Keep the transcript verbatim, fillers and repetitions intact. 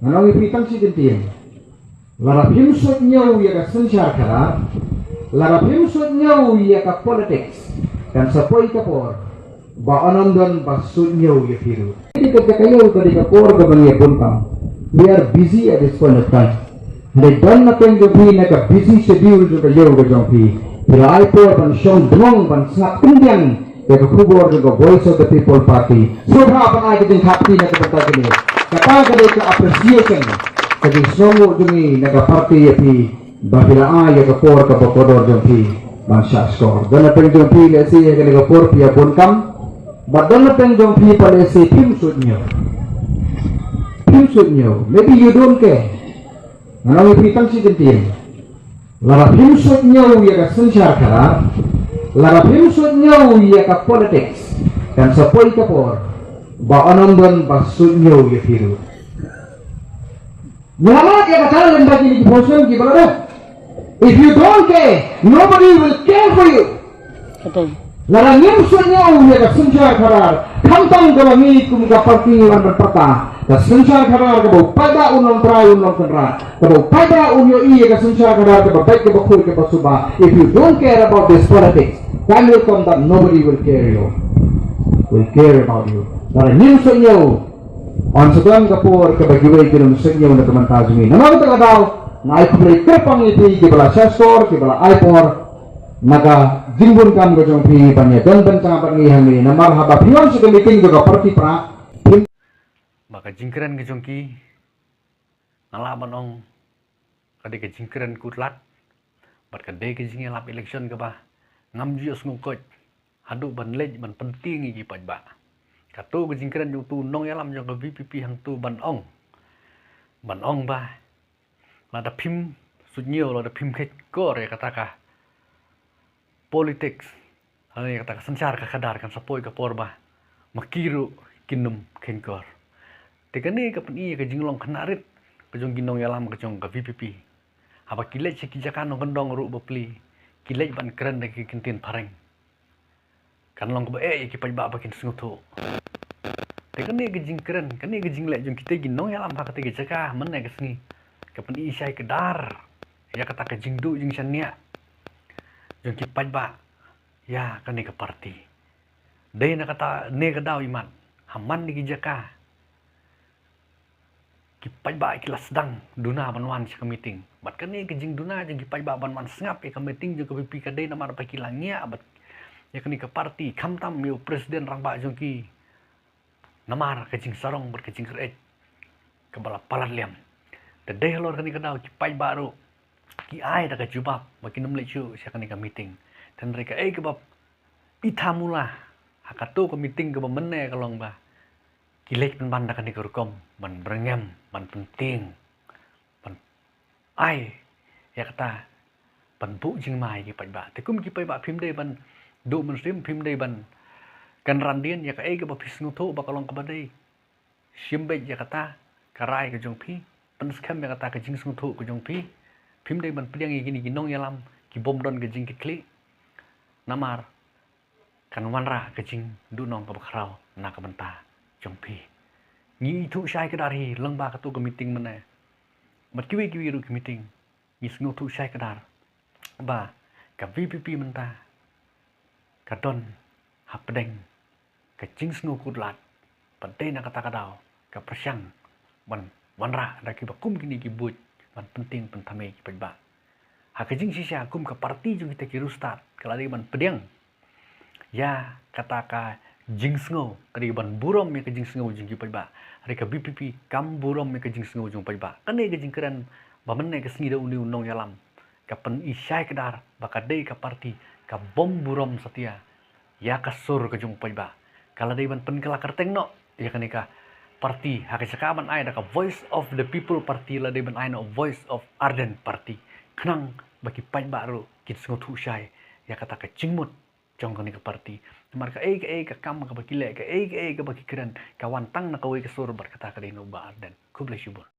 Ngan ong ïa phi tang shi kyntien. Lada phim suidñiew ïa ka synshar khadar, lada phim suidñiew ïa ka politics, kan sa poi ka por ba yn ym don ba suidñiew ïa phi ruh. Ka dei ka, ka ïew, ka dei ka por kaba ngi ïa bun kam. We are busy at this point of time. Hynrei don na pdeng jong phi na ka busy schedule jong ka ïew ka jong phi, phi la ai por ban shong bnong ban sngap khyndiat ïa ka khubor jong ka Voice of the People Party. Sngewbha ban ai ka jingkhapkti na ka bynta kane. Kata ka dei ka appreciation, ka jingsngewnguh jong ngi na ka party ïa phi, ba phi la ai ïa ka por kaba kordor jong phi ban shah shkor. Don na pdeng jong phi lehse ïa kane ka por phi ïa bun kam, bad don na pdeng jong phi pat lehse phim suidñiew. Phim suidñiew. Maybe you don't care. Ngan ong ïa phi tang shi kyntien. Lada phim suidñiew ïa ka synshar khadar, lada phim suidñiew ïa ka politics, kan sa poi ka por ba yn ym don ba suidñiew ïa phi ruh. Ngi la lap ïa kata lem bad kine ki phew snem kiba la dep. If you don't care, nobody will care for you. Lada ngim suidñiew ïa ka synshar khadar, khamtam kaba ngi kum ka party ngi wan ban pyrta, ka synshar khadar kaba u paidbah un long trai un long kynrad, kaba u paidbah un ïohi ïa ka synshar khadar kaba beit kaba khuid kaba suba. If you don't care about this politics, time will come that nobody will care you, will care about you. Lada ngim suidñiew, yn sa don ka por kaba kiwei kin ym suidñiew na ka bynta jong ngi. Namar kata ka daw nga ai khublei kyrpang ïa phi kiba la shah shkor, kiba la ai por na ka jingbun kam ka jong phi ban ïa don bynta bad ngi hangne, namar haba phi wan sha ka meeting jong ka party pra, phim. Ba ka jingkren ka jong ki, nga lah ban ong, ka dei ka jingkren kut lad, bad ka dei ka jingïalap election kaba ngam ju ïohsngew koit haduh ban leit ban pyntieng ïa ki paidbah. Kato ka jingkren jong uto u nongïalam jong ka V P P hangto ban ong, ban ong ba lada phim suidñiew, lada phim kheiñkor ïa kata ka politics, lane kata ka synshar ka khadar, kan sa poi ka por ba ma ki ruh kin ym kheiñkor. Te kane ka pyni ïa ka jinglong khynnah rit ka jong ki nongïalam ka jong ka V P P. Haba ki leit sha ki jaka nongkyndong ruh bapli, ki leit ban kren da ki kyntien phareng. Kan long kaba eh ïa ki paidbah ba kin sngewthuh. Te kane ka jingkren, kane ka jingleh jong kita ki nongïalam ha kata ka jaka mynne ka sngi, ka pyni shai kdar ïa kata ka jingduh jingshaniah jong ki paidbah ïa kane ka party. Dei na kata ne ka daw imat, ha man ne ki jaka ki paidbah ki la sdang duna ban wan sha ka meeting. Bad kane ka jingduna jong ki paidbah ban wan sngap ïa ka meeting jong ka V P P ka dei namar ba ki la ngiah bad ïa kane ka party, khamtam ïa u president rangbah jong ki, namar ka jingsarong bad ka jingkyrhai kaba la palat liam. Te dei halor kane ka daw ki paidbah ruh ki ai da ka jubab ba kin ym leit shuh sha kane ka meeting. Hynrei kaei kaba itha mula ha kato ka meeting kaba mynne ka long ba ki leit pynban da kane ka rukom ban byrngem, ban pyntieng, ban ai ïa kata, ban buh jingma ïa ki paidbah. Te kum ki paidbah phim dei ban duh mynsiem, phim dei ban kynran dien ïa kaei kaba phi sngewthuh ba ka long kaba dei. Shim beit ïa kata ka rai ka jong phi, pynskhem ïa kata ka jingsngewthuh ka jong phi. Phim dei ban pdiang ïa kine ki nongïalam ki bym don ka jingkitkhlieh. Namar kan wanrah ka jingduhnong kaba khraw na ka bynta jong phi. Ngi ithuh shai kdar hi lyngba kato ka meeting mynne bad kiwei kiwei ruh ki meeting, ngi sngewthuh shai kdar ba ka V P P mynta ka don hapdeng ka jingsngew kut lad, bad dei na kata ka daw ka pyrshang ban wanrah da kiba kum kine ki buit ban pyntieng pynthame ki paidbah. Ha ka jingshisha kum ka party jong kita ki riewstad ka la dei ban pdiang ïa kata ka jingsngew, ka dei ban burom ïa ka jingsngew jong ki paidbah. Hynrei ka V P P kam burom ïa ka jingsngew jong paidbah. Kane ka jingkren ba mynne ka sngi da une u nongïalam ka pyni shai kdar ba ka dei ka party ka bym burom satia ïa ka sur ka jong u paidbah. Ka la dei ban pynkylla kyrteng noh ïa kane ka party ha ka jaka ban ai da ka Voice of the People Party, la dei ban ai noh Voice of Ardent Party, khnang ba ki paidbah ruh kin sngewthuh shai ïa kata ka jingmut jong kane ka party. Namar kaei kaei ka kam kaba ki leh, kaei kaei kaba ki kren, ka wan tang na kawei ka sur bad kata ka dei na u Bah Ardent. Khublei shibun.